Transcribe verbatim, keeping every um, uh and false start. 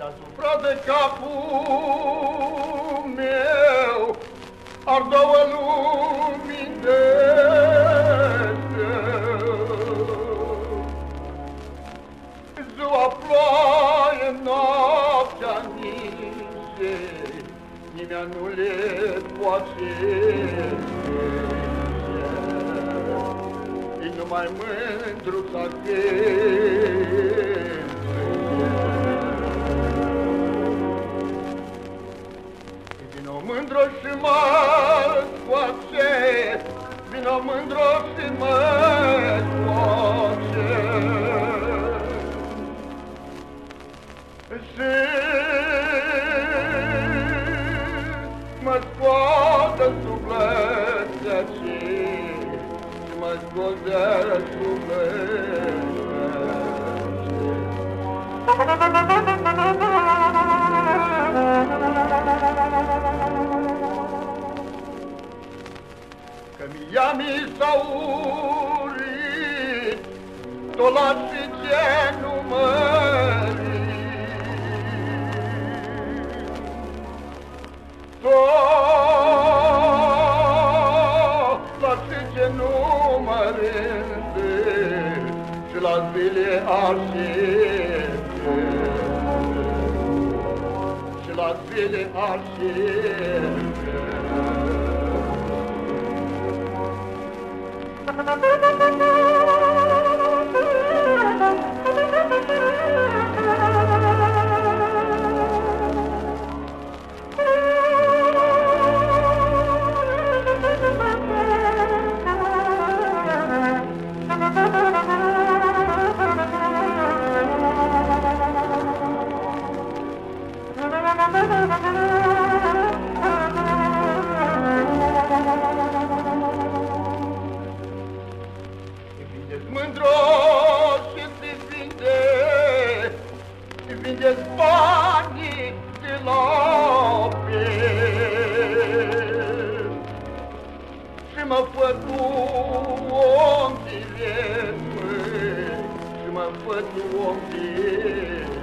Deasupra di caplu meu ari doauã lumini di soare. Dzua ploaia, noaptea nisi, nimeni nu li poati s-stingi. E numai mãndrutsa cãndu vinã mãndru shi mã scoatsi, vinã mãndru shi mã scoatsi. Shi mã scoatsi suflitlu, shi mã scoatsi suflitlu. Cã mi-am isauri, tu la tsi ce numãri. Tu la tsi ce numãri, shi la zbili arsi. Shi la zbili arsi. Ti vindesh mãndru shi ti vindesh, ti vindesh bani di lopi. Shi mã fã tu om ti veci, shi mã fã tu om ti veci.